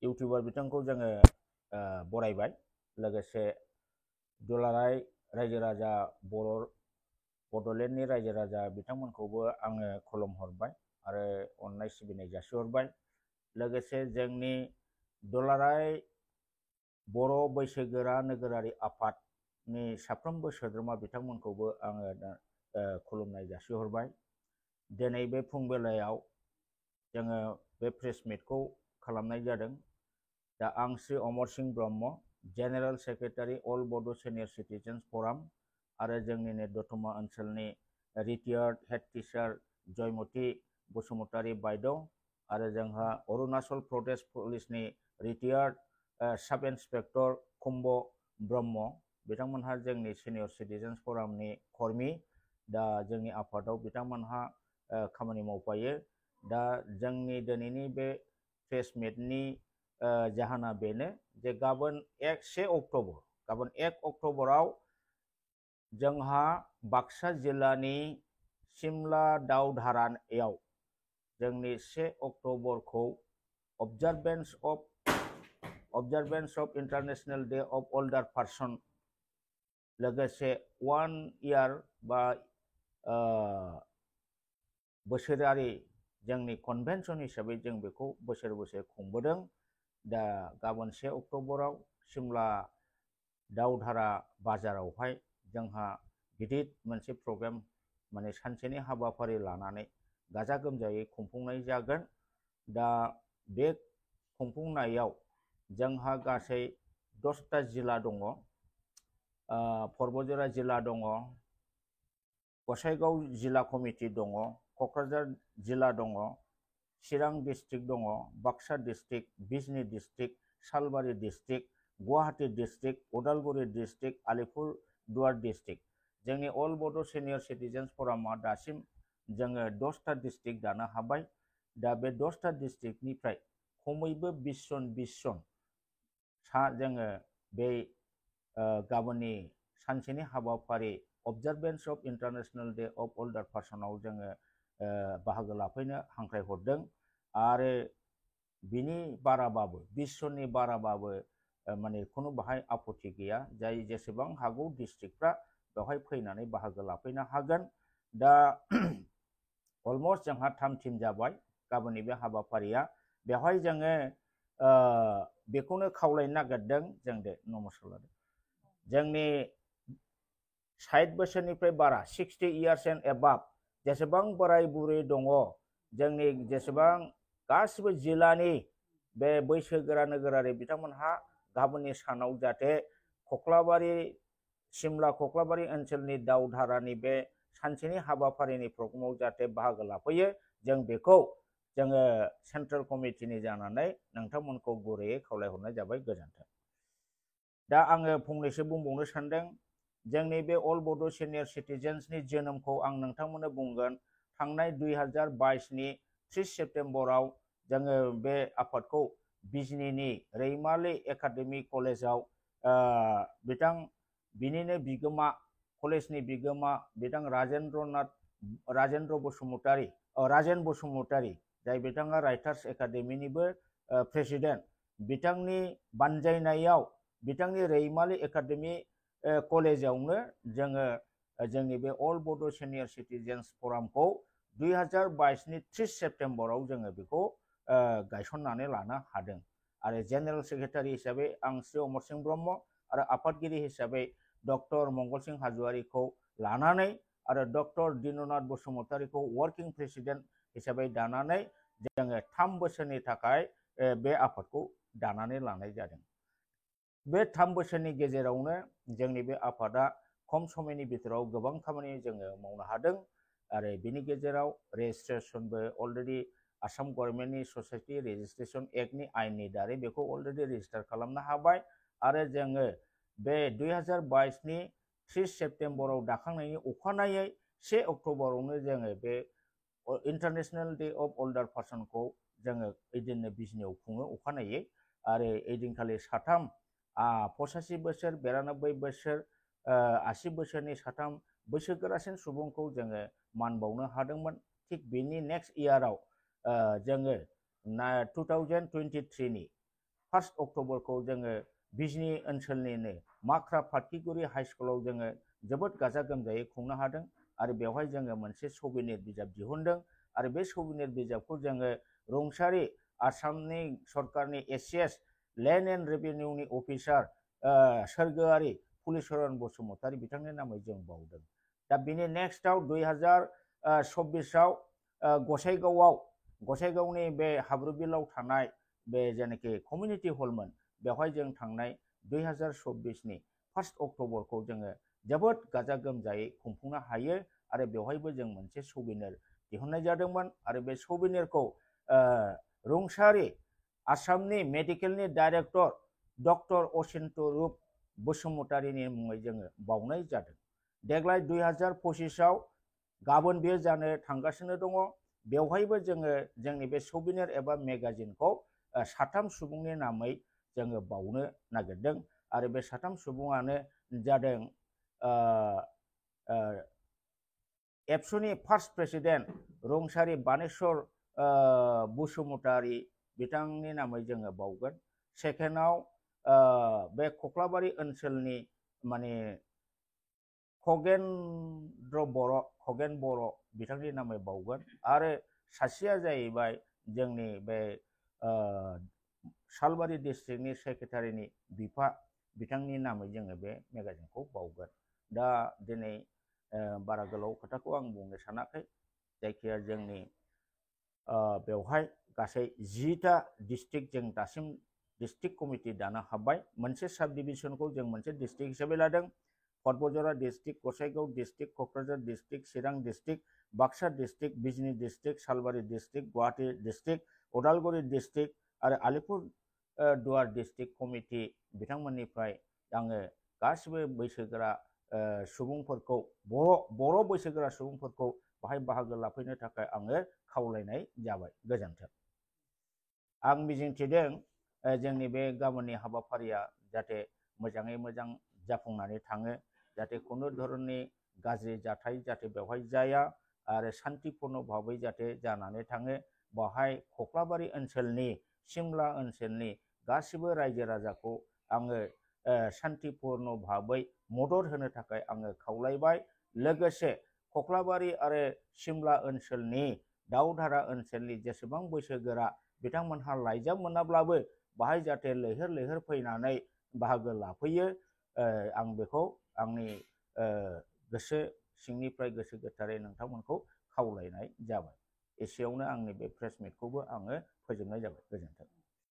YouTuber बिथांखौ जोङो बरायबाय लोगोसे दुलाराय रायजो राजा बर' बड'लेण्डनि रायजो राजा बिथांमोनखौबो आङो खुलुमहरबाय आरो अननाय सिबिनाय जासिहरबाय लोगोसे जोंनि दुलाराय बर' बैसोगोरा नोगोरारि आफादनि साफ्रोमबो सोद्रोमा बिथांमोनखौबो आङो खुलुमनाय जासिहरबाय दिनै बे फुंबेलायाव जोङो बे प्रेस मिटखौ खालामनाय जादों दा आं श्री अमर सिंह ब्रह्म जेनेरेल सेक्रेटारि अल बड' सिनियर सिटिजेन्स फराम आरो जोंनिनो दतमा ओनसोलनि रिटायार्ड हेड टिचार जयमती बसुमतारी बायद' आरो जोंहा अरुणाचल प्रदेश पुलिसनि रिटायार्ड साब इन्सपेक्टर कुम्ब ब्रह्म बिथांमोनहा जोंनि सिनियर सिटिजेन्स फरामनि कर्मि दा जोंनि आफादाव बिथांमोनहा खामानि मावफायो दा जोंनि दिनैनि बे प्रेस मिटनि जाहोना बेनो जे गाबोन 1 अक्ट'बराव जोंहा बाक्सा जिल्लानि सिमला दावधारायाव जोंनि 1 अक्ट'बरखौ observance of international day of older person लोगोसे 1 इयार बा बोसोरारि जोंनि कन्भेनसन हिसाबै जों बेखौ बोसोर बोसोर खुंबोदों दा गाबोन 1 अक्ट'बराव सिमला दावधारा बाजारावहाय जोंहा गिदिर मोनसे प्रग्राम माने सानसेनि हाबाफारि लानानै गाजा गोमजायै खुंफुंनाय जागोन दा बे खुंफुंनायाव जोंहा गासै 10टा जिल्ला दङ पर्बतजरा जिल्ला दङ गसाइगाव जिल्ला कमिटि दङ क'क्राझार जिल्ला दङ चिरां डिस्ट्रिक्ट दङ Baksa district Bijni district Salbari district Guwahati district Udalguri district Alipurduar district जोंनि अल बड' सिनियर सिटिजेन्स फरामा दासिम जोङो 10टा डिस्ट्रिक्ट दानो हाबाय दा बे 10टा डिस्ट्रिक्टनिफ्राय खमैबो 20 जन जोङो बे गाबोननि सानसेनि हाबाफारि अबजारभेन्स अफ इन्टारनेशनेल डे अफ ओल्डार पार्सनाव जोङो बाहागो लाफैनो हांख्रायहरदों आरो बिनि बाराबाबो 20 जननि बाराबाबो माने खुनु बाहाय आपत्ति गैया जाय जेसेबां हागौ डिस्ट्रिक्टफ्रा बेवहाय फैनानै बाहागो लाफैनो हागोन दा अलमस्ट जोंहा 3 टीम जाबाय गाबोननि बे हाबाफारिया बेवहाय जोङो बेखौनो खावलायनो नागिरदों जों दे नमस्कार लादों जोंनि 60 बोसोरनिफ्राय बारा 60 इयार्स एन्ड एबाभ जेसेबां बोराय बुरै दङ जोंनि जेसेबां गासिबो जिल्लानि बे बैसोगोरा नोगोरारि बिथांमोनहा गाबोननि सानाव जाहाथे सिमला कक्लाबारि ओनसोलनि दावधारानि बे सानसेनि हाबाफारिनि प्रग्रामाव जाहाथे बाहागो लाफैयो जों बेखौ जोङो सेन्ट्रेल कमिटिनि जानानै नोंथांमोनखौ गुरैयै खावलायहरनाय जाबाय गोजोन्थों दा आङो फंनैसो बुंबावनो सानदों जोंनि बे अल बड' सिनियर सिटिजेन्सनि जोनोमखौ आं नोंथांमोननो बुंगोन थांनाय 2022नि 30 सेप्तेम्बराव जोङो बे आफादखौ बिजनीनि रैमाली एकाडेमि कलेजाव बिनिनो बिगोमा कलेजनि बिगोमा बिथां राजेन बसुमतारी जाय बिथाङा राइटार्स एकाडेमिनिबो प्रेसिडेन्ट बिथांनि बानजायनायाव बिथांनि रैमाली एकाडेमि कलेजावनो जोङो जोंनि बे अल बड' सिनियर सिटिजेन्स फरामखौ 2022नि 30 सेप्तेम्बराव जोङो बेखौ गायसननानै लानो हादों आरो जेनेरेल सेक्रेटारि हिसाबै आं श्री अमर सिंह ब्रह्म आरो आफादगिरि हिसाबै डक्टर मंगल सिंह हाज'वारिखौ लानानै आरो डक्टर दिननाथ बसुमतारीखौ वर्किं प्रेसिडेन्ट हिसाबै दानानै जोङो 3 बोसोरनि थाखाय बे आफादखौ दानानै लानाय जादों बे 3 बोसोरनि गेजेरावनो जोंनि बे आफादा खम समनि बिथोराव गोबां खामानि जोङो मावनो हादों आरो बिनि गेजेराव रेजिस्ट्रेशनबो अलरेडि आसाम गभर्नमेन्टनि ससाइटि रेजिस्ट्रेशन एक्टनि आइननि दारै बेखौ अलरेडि रेजिस्टार खालामनो हाबाय आरो जोङो बे 2022नि 30 सेप्तेम्बराव दाखांनायनि अखानायै 1 अक्ट'बरावनो जोङो बे इन्टारनेशनेल डे अफ ओल्डार पार्सनखौ जोङो ओइदिननो बिजनीआव खुङो अखानायै आरो ओइदिनखालि 3 85 बोसोर 92 बोसोर 80 बोसोरनि 3 बैसोगोरासिन सुबुंखौ जोङो मान बावनो हादोंमोन थिग बेनि नेक्स्ट इयाराव जोङो 2023नि 1 अक्ट'बरखौ जोङो बिजनि ओनसोलनिनो माख्रा फाथिगुरि हाइ स्कुलाव जोङो जोबोद गाजा गोमजायै खुंनो हादों आरो बेवहाय जोङो मोनसे सबिनेर बिजाब दिहुनदों आरो बे सबिनेर बिजाबखौ जोङो रुंसारि आसामनि सरकारनि एसिएस लेन्ड एन्ड रेभिनिउनि अफिसार सोरगोआरि पुलिचरन बसुमतारी बिथांनि नामै जों बावदों। दा बिनि नेक्स्टआव 2024आव गसाइगावनि बे हाब्रुबिलाव थानाय बे जेनाखि कमिउनिटि हलमोन बेवहाय जों थांनाय 2024नि 1 अक्ट'बरखौ जोङो जोबोद गाजा गोमजायै खुंफुंनो हायो आरो बेवहायबो जों मोनसे सबिनेर दिहुननाय जादोंमोन आरो बे सबिनेरखौ रुंसारि आसामनि मेडिकेलनि डाइरेक्टर डक्टर अचिन्त रुप बसुमतारीनि मुङै जोङो बावनाय जादों। देग्लाय 2025आव गाबोन बेयो जानो थांगासिनो दङ। बेवहायबो जोङो जोंनि बे सबिनेर एबा मेगाजिनखौ 3 सुबुंनि नामै जोङो बावनो नागिरदों आरो बे 3 सुबुङानो जादों एबसुनि फार्स्ट प्रेसिडेन्ट रुंसारि बानेश्वर बसुमतारी बिथांनि नामै जोङो बावगोन। सेकेन्डआव बे कक्लाबारि ओनसोलनि माने खगेन बर' बिथांनि नामै बावगोन आरो सासेया जाहैबाय जोंनि बे सालबारि डिस्ट्रिक्टनि सेक्रेटारिनि बिफा बिथांनि नामै जोङो बे मेगाजिनखौ बावगोन। दा दिनै बारा गोलाव खोथाखौ आं बुंनो सानाखै, जायखिया जोंनि बेवहाय गासै 10टा डिस्ट्रिक्ट जों दासिम डिस्ट्रिक्ट कमिटि दानो हाबाय। मोनसे साब डिभिजनखौ जों मोनसे डिस्ट्रिक्ट हिसाबै लादों। Kokrajhar district, Gossaigaon district, Kokrajhar district, Chirang district, Baksa district, Bijni district, Salbari district, Guwahati district, Udalguri district आरो आलिपुरदुवार डिस्ट्रिक्ट कमिटि बिथांमोननिफ्राय आङो गासिबो बैसोगोरा सुबुंफोरखौ बर' बैसोगोरा सुबुंफोरखौ बाहाय बाहागो लाफैनो थाखाय आङो खावलायनाय जाबाय। गोजोन्थों। आं मिजिंथिदों जोंनि बे गाबोननि हाबाफारिया जाहाथे मोजाङै मोजां जाफुंनानै थाङो, जाहाथे खुनु धरननि गाज्रि जाथाय जाहाथे बेवहाय जाया आरो सान्तिपूर्ण भाबै जाहाथे जानानै थाङो। बेवहाय कक्लाबारि ओनसोलनि, सिमला ओनसोलनि गासिबो रायजो राजाखौ आङो सान्तिपूर्ण भाबै मदद होनो थाखाय आङो खावलायबाय। लोगोसे कक्लाबारि आरो सिमला ओनसोलनि दाउधारा ओनसोलनि जेसेबां बैसोगोरा बिथांमोनहा लाइजाम मोनाब्लाबो बाहाय जाहाथे लैहोर लैहोर फैनानै बाहागो लाफैयो, आं बेखौ आंनि गोसो सिंनिफ्राय गोसो गोथारै नोंथांमोनखौ खावलायनाय जाबाय। एसेयावनो आंनि बे प्रेस मिटखौबो आङो फोजोबनाय जाबाय। गोजोन्थों।